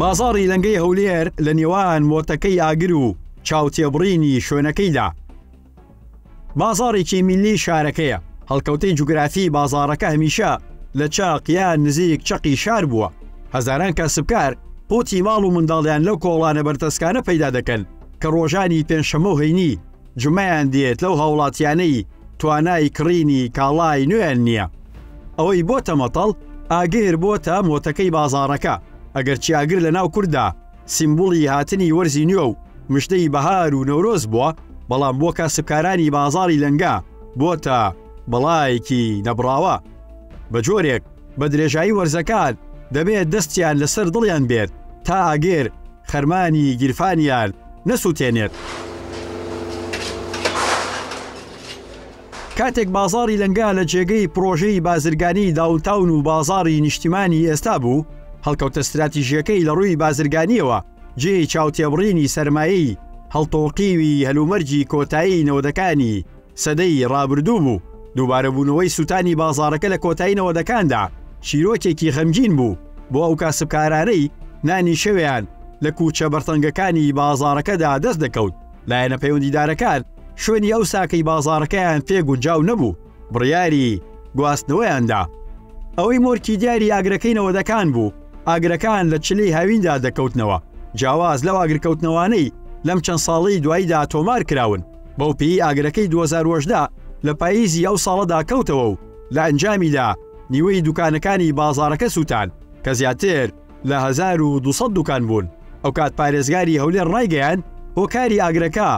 بازاڕی لەنگەی هەولێر لە نێوان مۆتەکەی ئاگر و چاوتێبڕینی شوێنەکەیدا بازاڕێکی میللی شارەکەیە، هەڵکەوتەی جوگرافیی بازاڕەکە هەمیشە لە چەق یان نزیک چەقی شار بووە، هەزاران کاسبکار قوتی ماڵ و منداڵیان لەو کۆڵانە بەرتەسکانە پەیدا دەکەن کە ڕۆژانی پێنجشەممە و هەینی جومەیان دێت لەو هاوڵاتیانەی توانای کڕینی کاڵای نوێیان نییە. ئەوەی بۆتە مەتەڵ، ئاگر بۆتە مۆتەکەی بازاڕەکە، ئەگەرچی ئاگر لەناو کورددا سیمبوڵی هاتنی وەرزی نوێ و مژدەی بەهار و نەورۆز بووە، بەڵام بۆ کاسبکارانی بازاڕی لەنگە بۆتە بەڵایەکی نەبڕاوە. بە جۆرێک بە درێژایی وەرزەکان دەبێت دەستیان لەسەر دڵیان بێت تا ئاگر خەرمانی گیرفانیان نەسووتێنێت. کاتێک بازاڕی لەنگە لە جێگەی پڕۆژەی بازرگانی داونتاون و بازاڕی نیشتیمانی ئێستا بوو، هەڵکەوتە ستراتیژییەکەی لە ڕووی بازرگانییەوە جێی چاوتێبڕینی سەرمایەی هەڵتۆقیوی هەلومەرجی کۆتایی نەوەدەکانی سەدەی ڕابردوو بوو. دووبارەبوونەوەی سووتانی بازاڕەکە لە کۆتایی نەوەدەکاندا چیرۆکێکی غەمگین بوو بۆ ئەو کاسبکارانەی نانی شەویان لە کوچە بەرتەنگەکانی بازاڕەکەدا دەست دەکەوت. لایەنە پەیوەندیدارەکان شوێنی ئەو ساکەی بازاڕەکەیان پێ گونجاو نەبوو، بڕیاری گواستنەوەیان دا. ئەوەی مۆرکی دیاری ئاگرەکەی نەوەدەکان بوو، ئاگرەکان لە چلەی هاویندا دەکەوتنەوە، جیاواز لەو ئاگرکەوتنەوانەی لەم چەند ساڵەی دواییدا تۆمار کراون، بەو پێیەی ئاگرەکەی 2018 لە پاییزی ئەو ساڵەدا کەوتەوە و لە ئەنجامیدا نیوەی دوکانەکانی بازاڕەکە سووتان کە زیاتر لە 1200 دوکان بوون، ئەوکات پارێزگاری هەولێر ڕایگەیاند، هۆکاری ئاگرەکە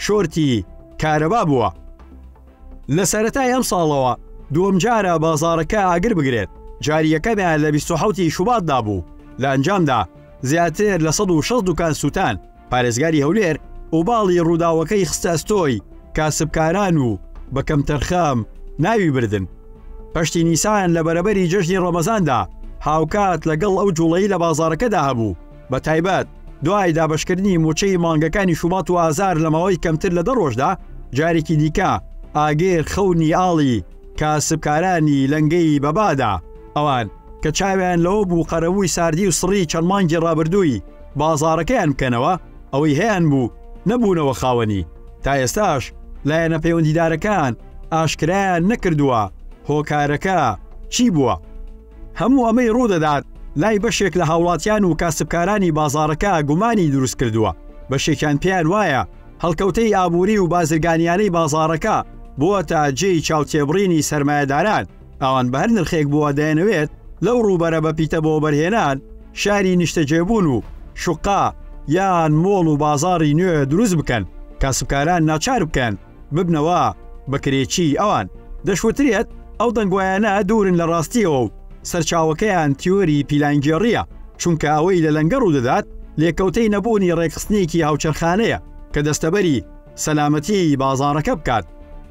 شۆرتی کارەبا بووە. لە سەرەتای ئەمساڵەوە دووەمجارە بازاڕەکە ئاگر بگرێت، جاری یەکەمیان لە 27 ی شوباتدا بوو، لە ئەنجامدا زیاتر لە 160 دوکان سووتان. پارێزگاری هەولێر ئۆباڵی ڕووداوەکەی خستە ئەستۆی کاسبکاران و بە کەمتەرخەم ناوی بردن. پەشتی نیسان لە بەرەبەری جەژنی ڕەمەزاندا هاوکات لەگەڵ ئەو جوڵەی لە بازاڕەکەدا هەبوو، بە تایبەت دوای دابەشکردنی مووچەی مانگەکانی شوبات و ئازار لە ماوەی کەمتر لە دە ڕۆژدا، جارێکی دیکە ئاگر خەونی ئاڵی کاسبکارانی لەنگەی بەبادا. ئەوان کە چاویان لەوە بوو قەرەبووی ساردی و سڕی چەند مانگی ڕابردووی بازاڕەکەیان بکەنەوە، ئەوەی هەیانبوو نەبوونەوە خاوەنی، تا ئێستاش لایەنە پەیوەندیدارەکان ئاشکرایان نەکردووە هۆکارەکە چی بووە. هەموو ئەمەی ڕوودەدات لای بەشێک لە هاوڵاتیان و کاسبکارانی بازاڕەکە گومانی دروستکردووە، بەشێکیان پێیان وایە هەڵکەوتەی ئابووری و بازرگانیانەی بازاڕەکە بووەتە جێی چاوتێبڕینی سەرمایەداران، ئەوان بە هەر نرخێک بووە دەیانەوێت لەو ڕووبەرە بەپیتە بۆ وەبەرهێنان شاری نیشتەجێبوون و شوقە یان مۆڵ و بازاڕی نوێ دروست بکەن، کاسبکاران ناچار بکەن ببنەوە بە کرێچیی ئەوان. دەشوترێت ئەو دەنگۆیانە دوورن لە ڕاستییەوە و سەرچاوەکەیان تیۆری پیلانگێڕییە، چونکە ئەوەی لە لەنگە ڕوودەدات لێکەوتەی نەبوونی ڕێکخستنێکی هاوچەرخانەیە کە دەستەبەری سەلامەتیی بازاڕەکە بکات.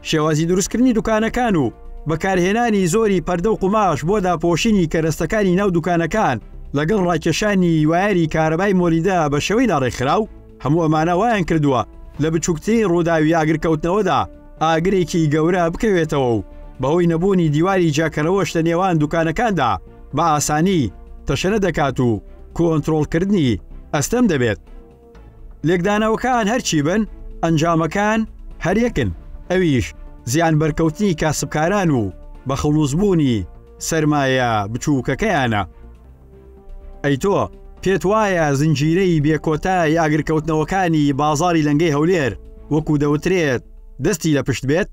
شێوازی دروستکردنی دوکانەکان و بەکارهێنانی زۆری پەردە و قوماش بۆ داپۆشینی کەرەستەکانی ناو دوکانەکان لەگەڵ ڕاکێشانی وایەری کارەبای مۆلیدە بە شێوەی ناڕێکخراو، هەموو ئەمانە وایان کردووە لە بچووکترین ڕووداوی ئاگرکەوتنەوەدا ئاگرێکی گەورە بکەوێتەوە و بەهۆی نەبوونی دیواری جیاکەرەوەش لە نێوان دوکانەکاندا بە ئاسانی تەشەنە دەکات و کۆنترۆڵکردنی ئەستەم دەبێت. لێکدانەوەکان هەرچی بن، ئەنجامەکان هەر یەکن، ئەویش زیان بەرکەوتنی کاسبکاران و بە خەڵوزبوونی سەرمایە بچووکەکەیانە. ئەی تۆ پێت وایە زنجیرەی بێ کۆتای ئاگرکەوتنەوەکانی بازاڕی لەنگەی هەولێر وەکو دەوترێت دەستی لە پشت بێت؟